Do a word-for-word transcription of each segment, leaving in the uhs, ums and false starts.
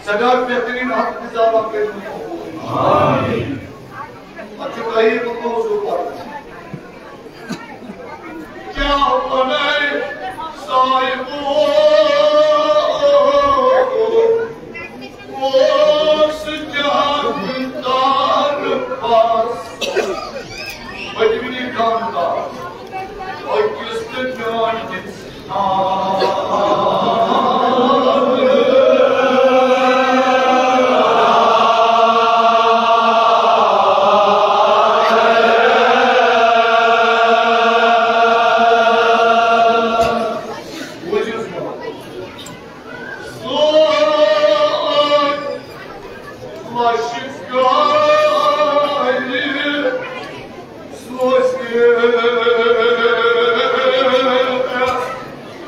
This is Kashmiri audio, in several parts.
سجاد بہترین حق نظارہ کرنے۔ آمین۔ اچھا، کہیں کو موضوع پر کیا بنے صاحب اوس جاندار پاس، پٔتمہِ خاندار، أکِس تہٕ میٲنۍ کِس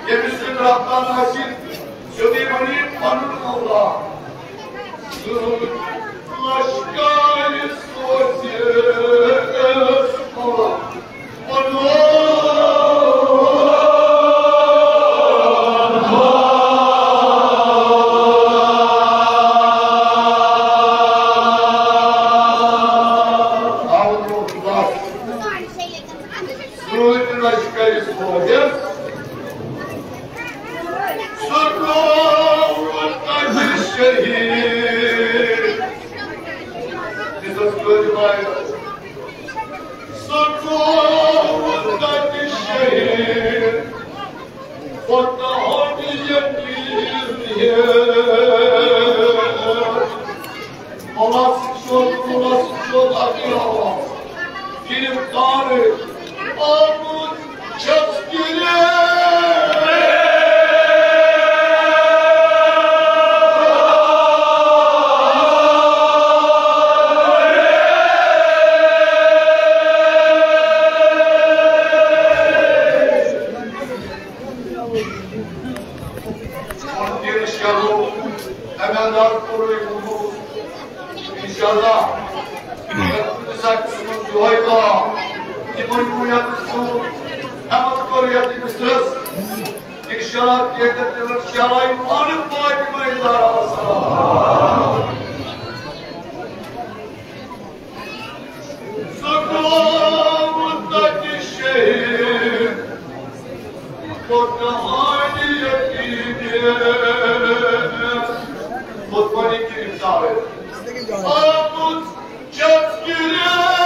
ییٚمِس سۭتۍ رفتار آسہِ، سیوٚدُے ونہِ پنُن مولا۔ سُہ لشکرِ سوزِ مولا۔ پنُن سۭتۍ لشکرِ سوزٮ۪س۔ سُہ گوٚو تَتہِ شہیٖد۔ دِژٕس کٲلۍ وایَس۔ سُہ گوٚو تَتہِ شہیٖد۔ پتہٕ ہٹ یقین ہے۔ مولا سٕنٛز چھُ، مولا سٕنٛز چھُ اَکٕے آواز۔ گِرِفتار آمُت چھَس گِرِفتار۔ وٕنکیٚنَس چلو اَمہِ انداز پوٗرٕ گوٚمُت۔ انشاءاللہ، اگر کُنہِ ساتہٕ صُبحن دۄہَے آو، تِمَن ووٚن یَتھ سُہ ہٮ۪مَتھ کوٚر یَتھ أمِس رٔژھ۔ انشاءاللہ، کیکَس پٮ۪ٹھ شرائع پانہٕ فاطمہ زہرا سلام۔ سُہ گوٚو تَتہِ شہیٖد، کوٚت کہانی یقین۔ خود پڑھی کہ انسان ہے۔ آمُت چھَس گِرِفتار۔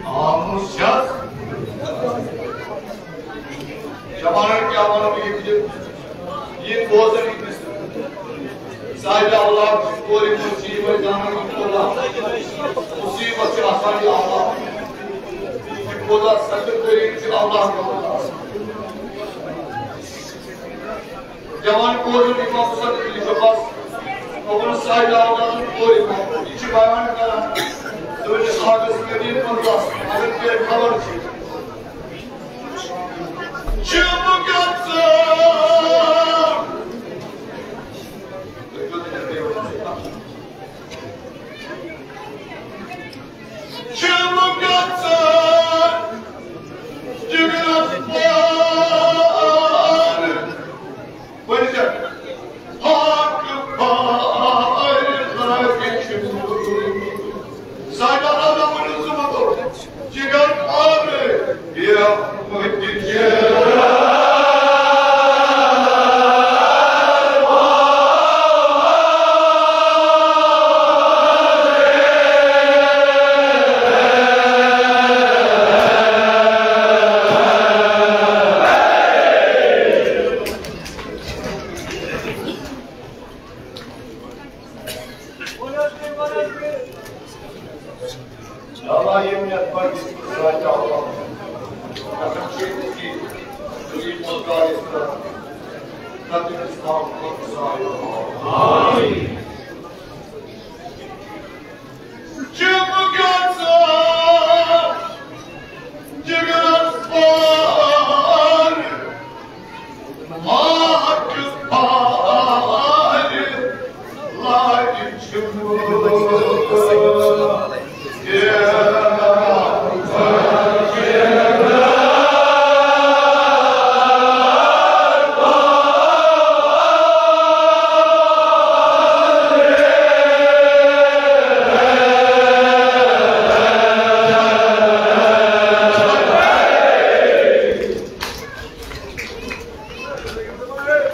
آمُت چھَس۔ جوانن کیٛاہ وَنو بہٕ ییٚتہِ؟ یہِ بوزن أمِس صاحبِ اولاد کورِ مُصیٖبت زانن کوٗتاہ مُصیٖبت چھِ آسان یہِ اولاد۔ یہِ کوٗتاہ سخت طریٖقہٕ چھُ اولاد پٮ۪وان آسان۔ جوان کورِ ہُنٛد اِمام حسن علی شفاس، پَنُن سایہِ لاگان کورِ منٛز۔ یہِ چھِ بیان کران، تُہٕنٛدِس حاجَس قدیٖم منٛز، اگر تۄہہِ خبر چھِ۔ چھِ بہٕ گژھان۔ چھِ بہٕ گژھان جگرس پار۔ ؤنِو سا، ہاکہٕ پار لگہِ چھُ۔ ساڈا راجا ؤنِو زٕ مطلب، جگر پار، بیا مجھے۔ اللہ یِم یَتھ منٛز ذاتِ اللہ، قسم چھِ أمِس کی، دُنیا منٛز کالہِ اِسلام، نَتہٕ اِسلام خۄد سایہِ۔ آمین۔ چھِ بہٕ گژھان جگرس پار، ہاکہٕ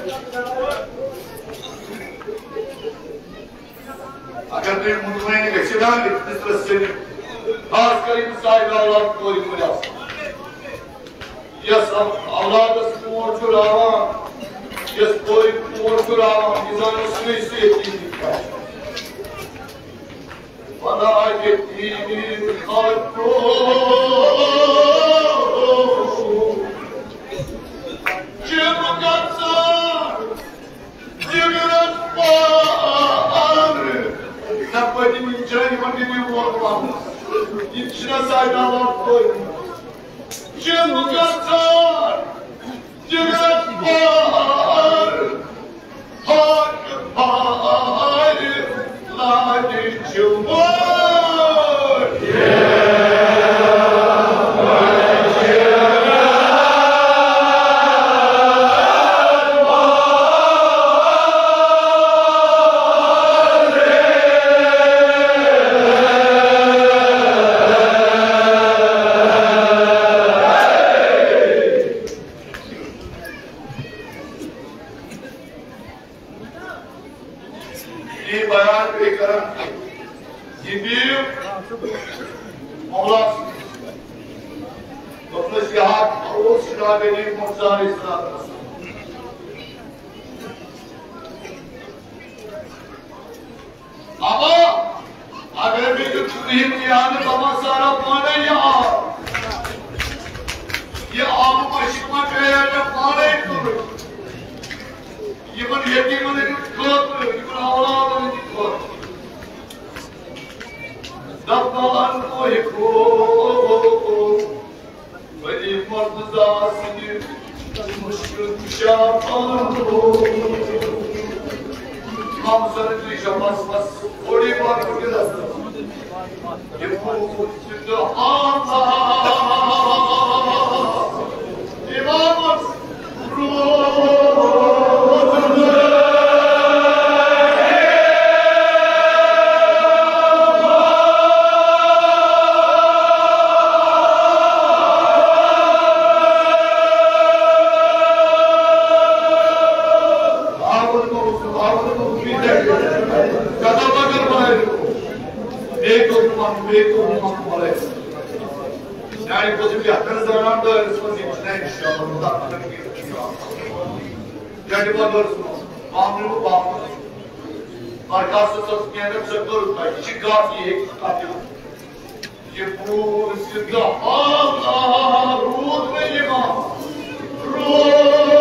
اگر تُہۍ مطمئن گٔژھِو نا أکِس مِصرَس سۭتۍ، خاص کر یِم ساے اولاد کورِ کورِ آسَن۔ یۄس اولادَس مول چھُ راوان، یۄس کورِ مول چھُ راوان، یہِ زانو سُے سُہ یتیٖم۔ ولا یتیٖم خلقو چھُ گژھان۔ جگرس پار۔ نہ پٔتِم یِم چھِنہ یِمن یہِ ووت پَنُن۔ یِم چھِنہ ساے اولاد کورِ۔ چھِ گژھان جگرس پار۔ ہاک پار۔ لاجہِ چھُ وۄنۍ۔ یہِ بیان بیٚیہِ کران، یہِ دِیِو مولا سٕنٛدِس دوٚپنَس، یہِ ہا اوس جناب علی مرزا علیہ السلام۔ اما اگر مےٚ یہِ کِہیٖنۍ تہِ آو نہٕ، دَپان سارا پانَے یہِ آو۔ یہِ آب مٔشیٖد منٛز پیٚیہِ مےٚ پانَے تُلٕنۍ۔ یِمن یتیٖمن ہٕنٛدِ خٲطرٕ، یِمن اولادن ہٕنٛدِ خٲطرٕ۔ دَپان تُہۍ گوٚو ؤلی مرتضیٰ سٕنٛدِ مُشکِل کُشا پانہٕ۔ امام حسن علی شاہ بس بس تھوڑی بہت مُشکِل ٲس۔ بیٚیہِ کوٚر نہٕ وَنُن، بیٚیہِ کوٚر نہٕ وَنُن، بیٚیہِ کوٚر نہٕ وَنُن، وَلے۔ میٛانہِ خٲطرٕ چھُ یَتھ زَنان دٲیرَس منٛز یِم چھِنہٕ اِنشاءاللہ مُتاثر گٔمٕتۍ۔ گَرِ بَدَر سُنٛد، معاملہٕ گوٚو معاملہٕ۔ اور خاص طور پر کینٛہہ چھِ کٔرمٕژ، یہِ چھِ گاٹھ، یہِ ہیٚکہِ کَتھ یِتھ۔ یہِ پوٗرٕ زِندٕ حال روٗد مےٚ یِوان۔ روٗد۔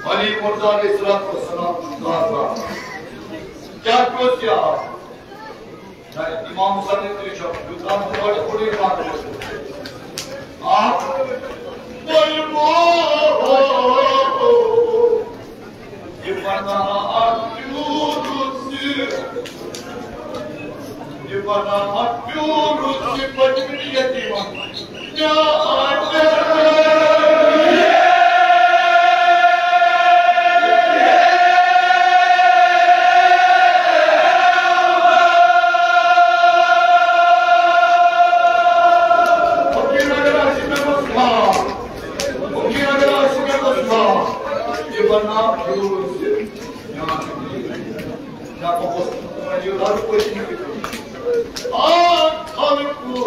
علی مرزا علیہ الصلوۃ والسلام۔ کیا کیا؟ امام حسن نے تو شب دکان کو بڑے بڑے بات ہے۔ آپ بلبو۔ یہِ بناو اکھ پیوٗنٛت، یہِ بناو اکھ پیوٗنٛت، یہِ پٔتمہِ یتیٖمن۔ یا آٹے۔ فقیٖر اگر آسہِ مےٚ منٛز کانٛہہ، فقیٖر اگر آسہِ مےٚ منٛز کانٛہہ، یہِ بناو پیوٗنٛت۔ آ، خلقو،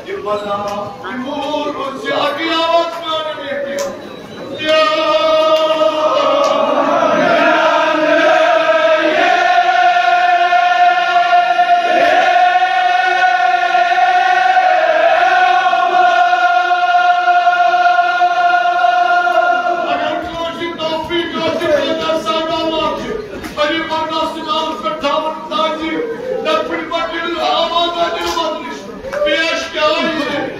یہِ بناو پیوٗنٛت، یہِ اکٕے آواز کانٛہہ نہٕ لیکھِ۔ یا اگر کٲنٛسہِ توفیق آسہِ، خۄدا صٲب آسہِ، علی مرنا سنان پٮ۪ٹھ تھاوُن تاجہِ، دَپُن پَتہٕ ییٚلہِ آواز آسہِ مجلس، پیش کیا آئی ہے؟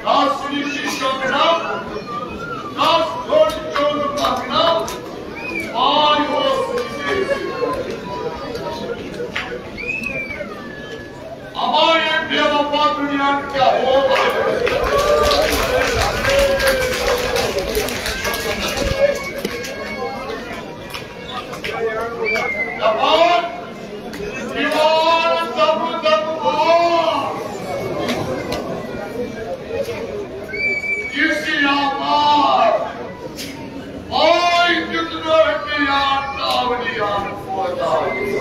کس نِش چھِ شۄنٛگنا، کس گۄڈٕ چوٚن پکناو، پاے اوس نہٕ ژےٚ۔ اما ییٚمۍ بے وفا دُنیا کیٛاہ ہوو۔ دپان، دیوان دبہٕ دبہٕ اوس۔ یُس یہِ آباد، آے دیُت نہٕ أمۍ یار تاوَنہِ یار پوتاوَنہِ۔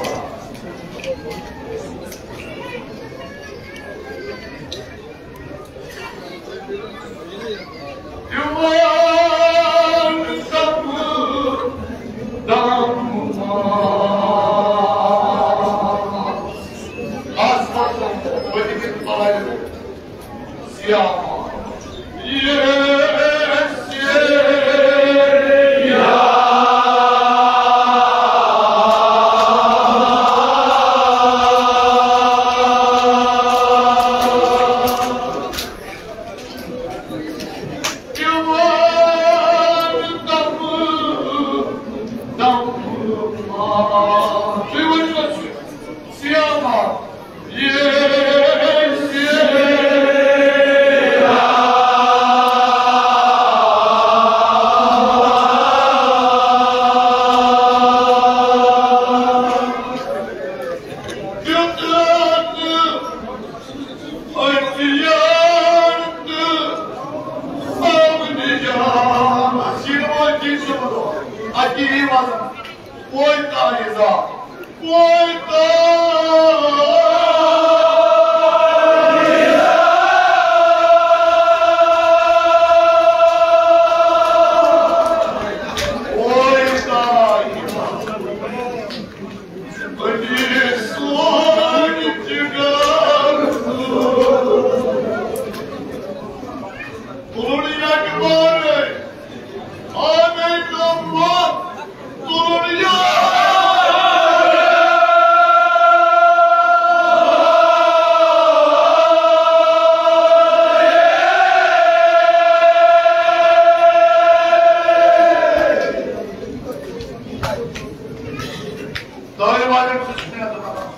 دارِ والٮ۪ن چھُس مےٚ دَپان،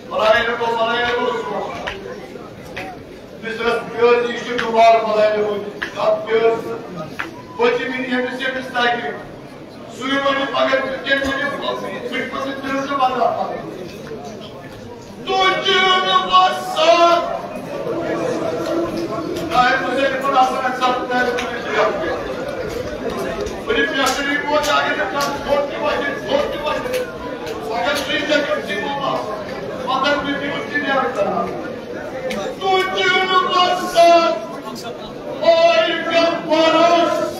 ملٲیِم گوٚو، ملٲیِم گوٚو سون۔ مِصرَس بیٛٲرۍ تہِ، یہِ چھُ ڈُبارٕ ملٲیِم گوٚو۔ اَتھ بیٛٲرۍ پٔتِم ییٚمِس ییٚمِس تَگہِ، سُے وَنہِ، مگر تٔمۍ وَنہِ، بہٕ چھُس پَتہٕ دِل تہٕ وَنان پَتہٕ۔ تُجن وسان۔ طاہر حسین بن حسن صاحب نے بڑی پیاسری کو جاگے نے کہا، چھوٹی بچے، چھوٹی بچے۔ مگر شری جگت سنگھ بابا، مدد بھی بھی کی نہیں آتا۔ تُجن وسان، مائی کا پرس۔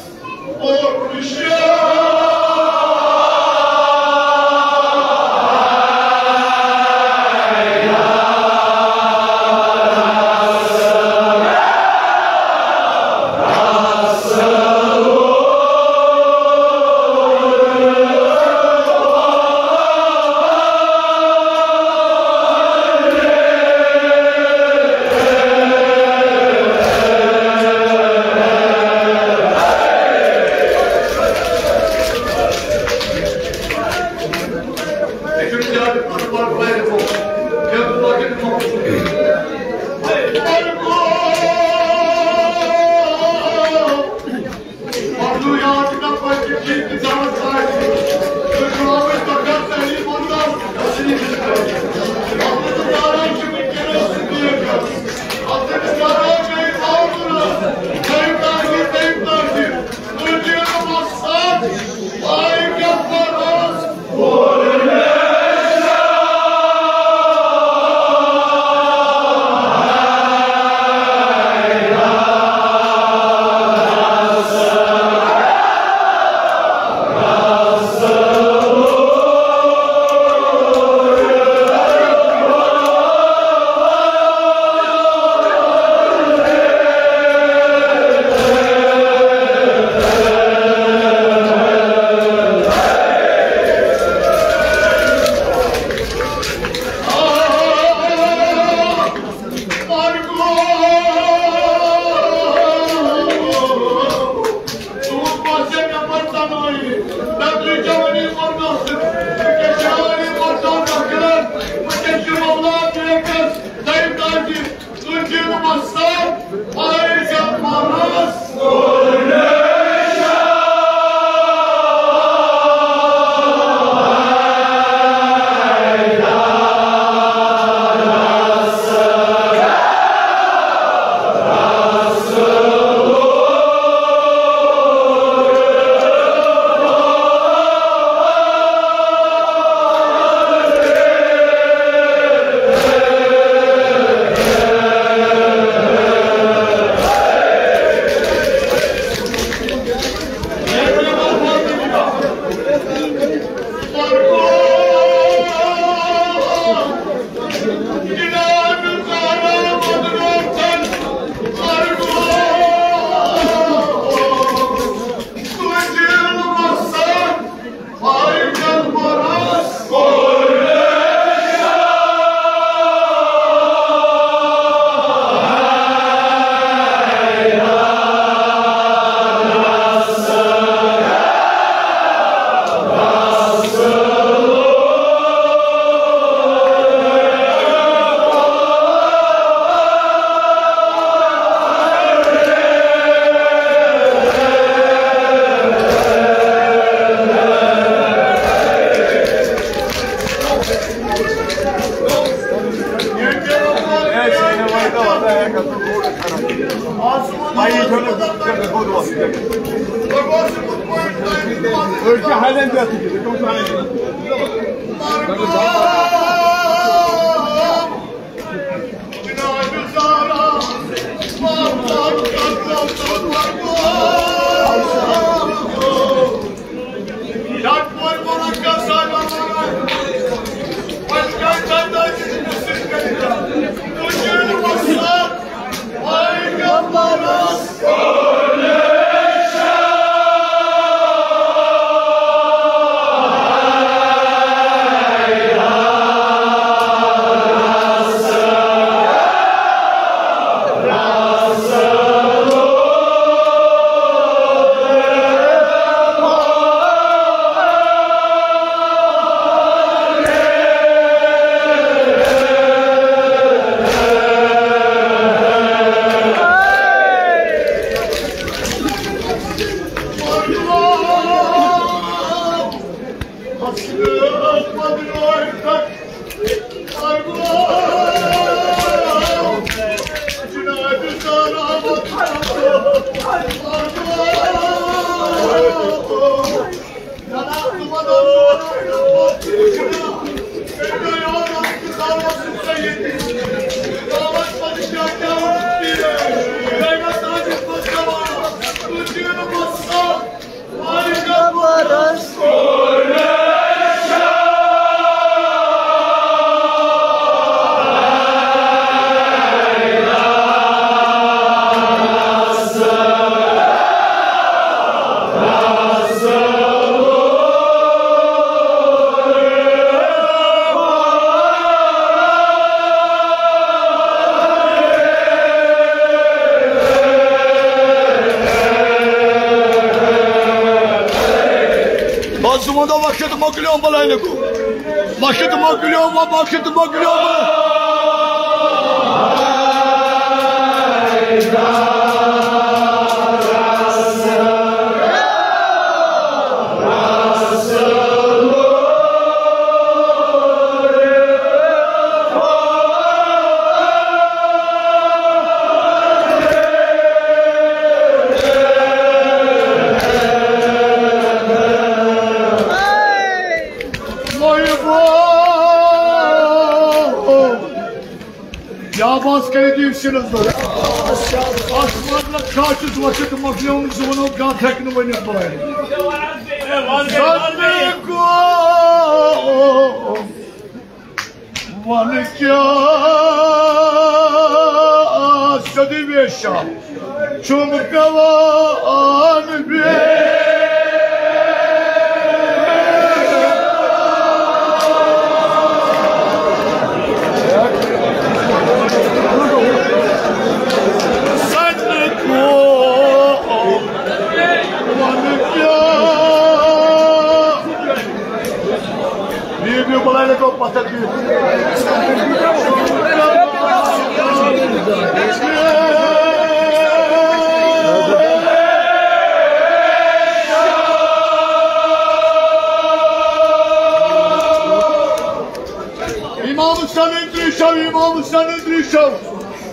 بس ژٕ وَن تہٕ وقت مۄکلیو بَلٲنِکُ۔ وقت مۄکلیو، وقت مۄکلیو۔ یا باز کٔرِو دِیِو سِنَس دۄد۔ اَتھ مطلب چھا چھُس وقت مۄکلیومُت، زٕ وَنو کَتھ ہٮ۪کہٕ نہٕ ؤنِتھ بہٕ۔ زَن گوٚو وَنہٕ کیٛاہ سیوٚدُے ویشا چھُم پٮ۪وان بیٚیہِ۔ سَنہٕ گوٚو وَنہٕ کیٛاہ۔ بِہِو، بِہِو، بَلایہِ لَگٲو پَتھر، بِہِو۔ امام حسین تریشو، امام حسین تریشو،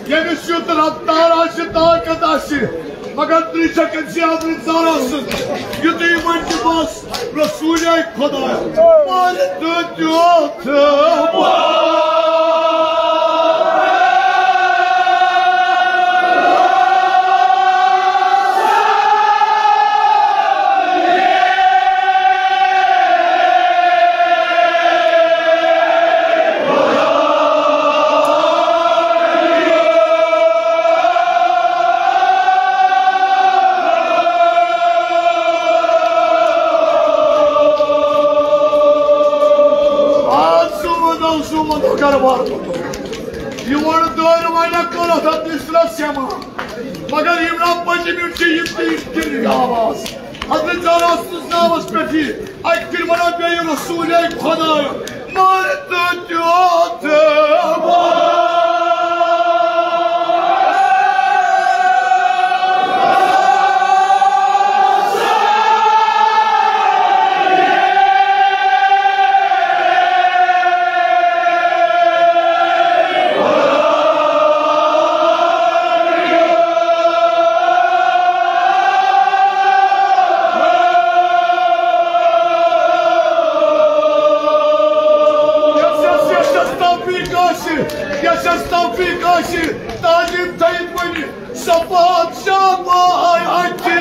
ییٚمِس یُتھ رفتار آسہِ، طاقت آسہِ، مگر تریشہ کٔرۍ زِ اَمرِ ذرا سٕنٛز، یُتُے وۄنۍ تہِ بس رسول خدا۔ مر تہٕ دیُت۔ آز سوٗد، آز سوٗد گرٕ وار۔ یور دٲرۍ وَنہِ کوٚر اَتھ بِسرَس سٮ۪ما۔ مگر یِم نا پٔتِمہِ چھِ یِم تہِ یِم تہِ آواز۔ حضرت زہرا سٕنٛدِس ناوَس پٮ۪ٹھ یہِ۔ اَکہِ پھِرِ وَنو بیٚیہِ رسول خۄدایو۔ مر تہٕ دیُت۔ یَس، یَس، یَس، یَس توفیٖق آسہِ، یَس، یَس توفیٖق آسہِ، تعلیٖم تھٲیِتھ ؤنِتھ، صفات شاہ آے اَتہِ۔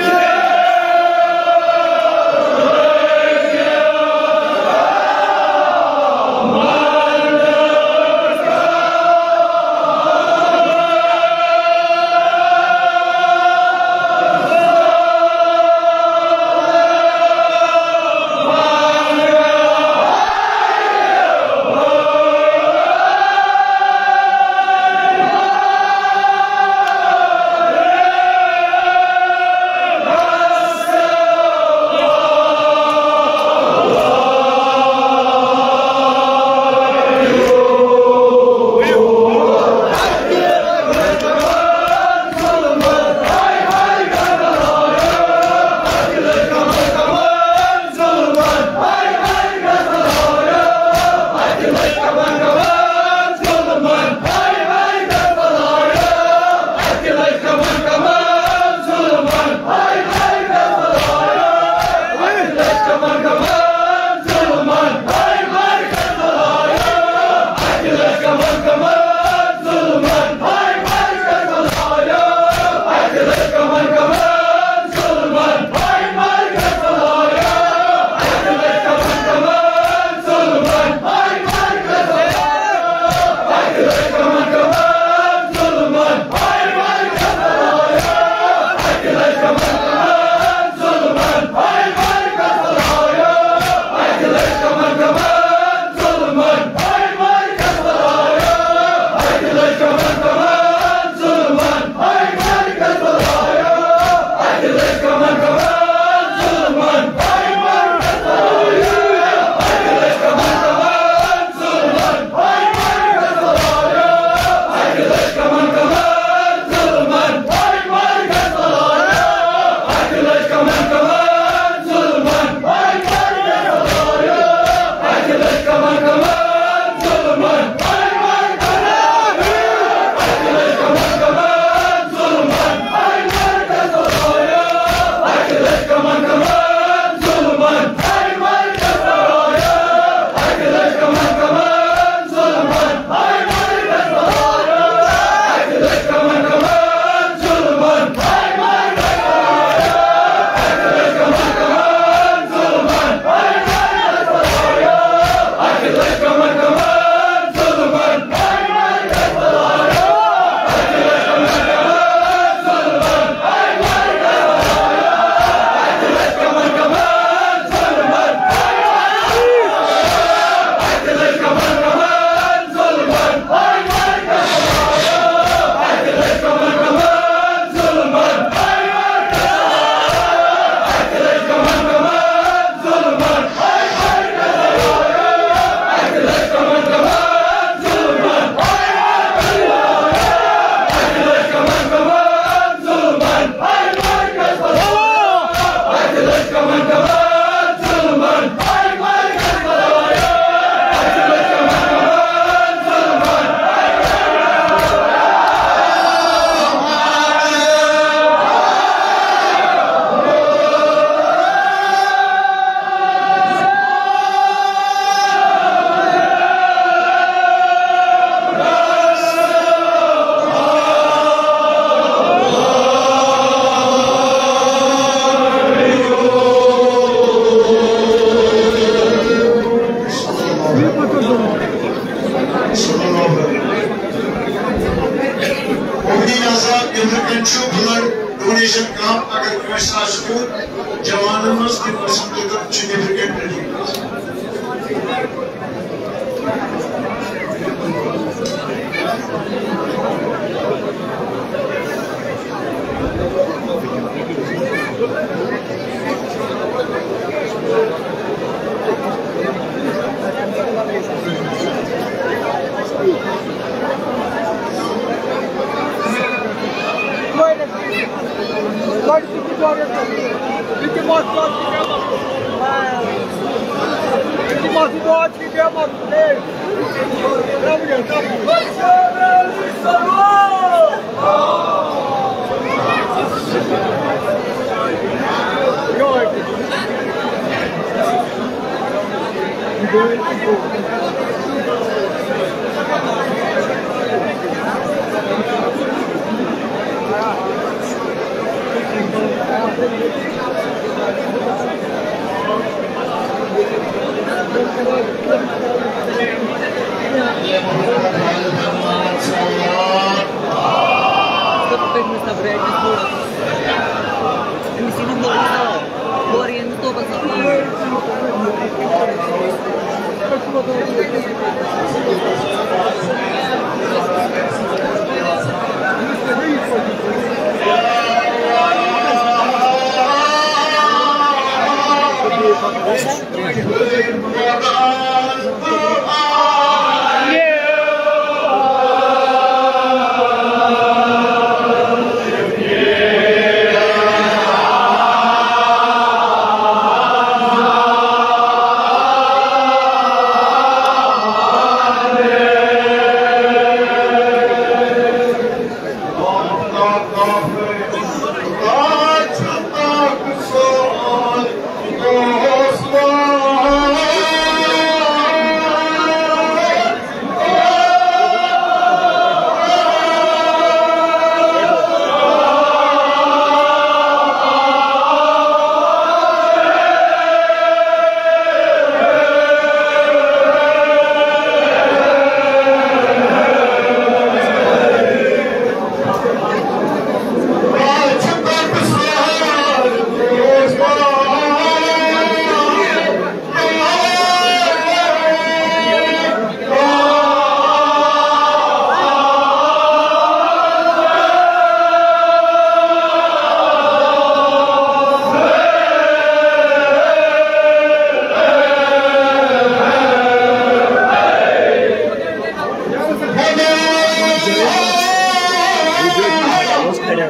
مہدی نزار نیٚبرٕ کنہِ چھُ blood donation camp، اگر کٲنٛسہِ آسہِ دیُن جوانن منٛز، تِم ٲسِن تُہۍ، تِم چھِ نیٚبرٕ کنہِ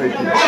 ready۔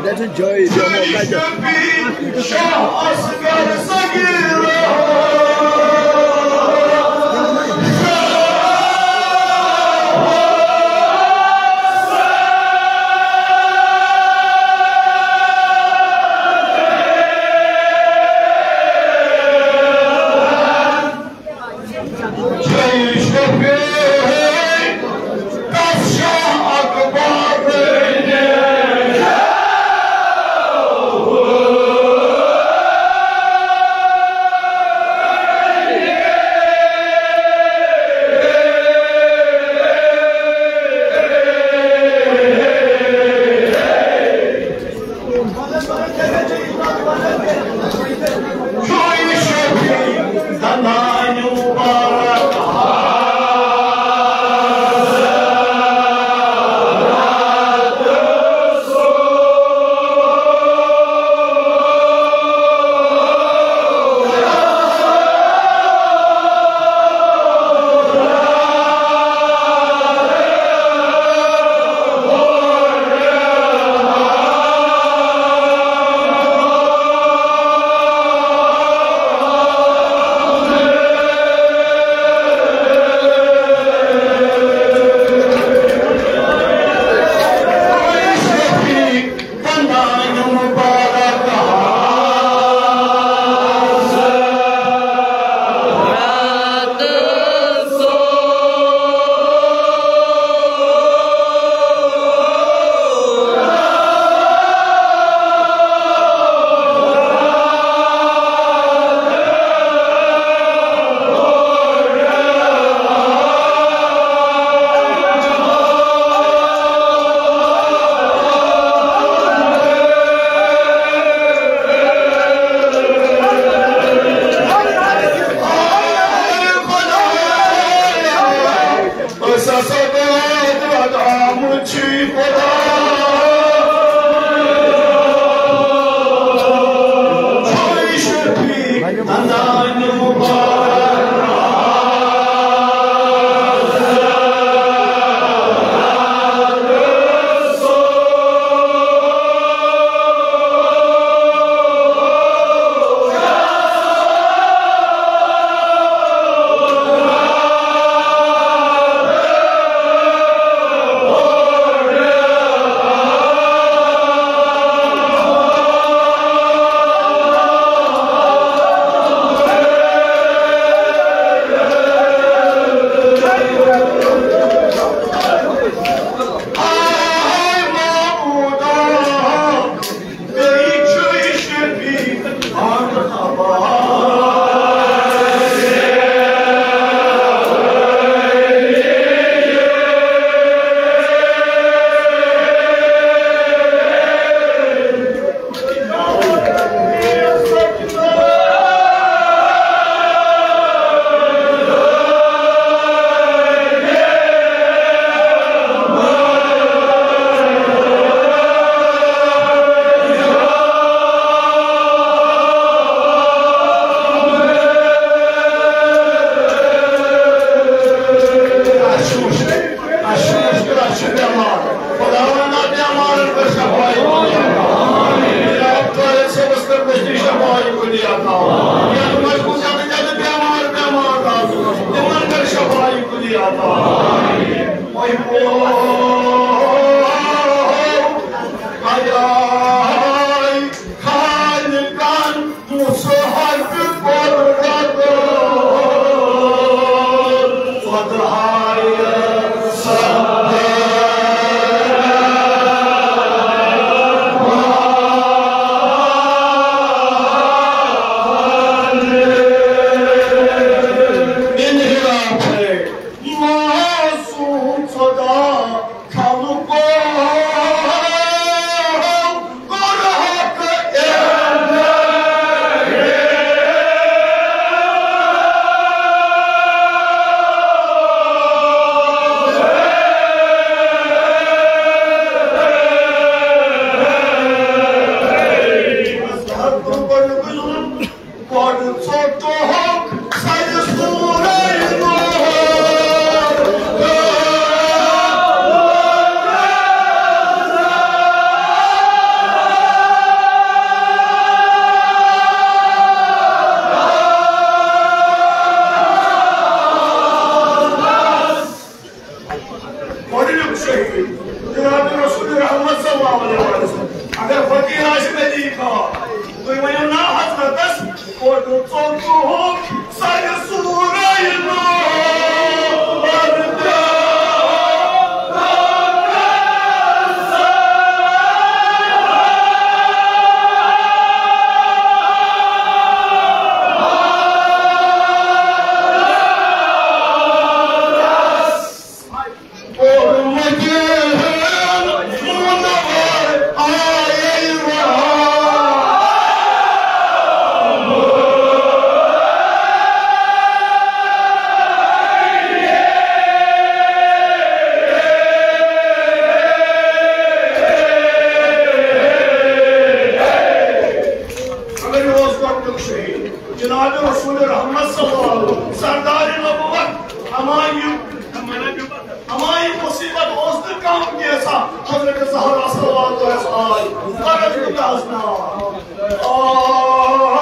That's a joy. Shah Asghar Saghira. جے شفیع کس شاہ اکبر۔ أسۍ ہسا گٔے پتہٕ آمٕتۍ چھِ خۄدا۔ چھُے شفیع دندان مبارک۔ اگر یہِ اوس گۄڈٕنیُک شہیٖد، جناب رسول رحمت صلی اللہ علیہ وسلم، سردار نبوت، ہمایون، ہمایون مصیبت اوس نہٕ کم کینٛژھا، حضرت زہرا صلوات اللہ علیہا آے، قرض نہٕ کینٛہہ۔ آ،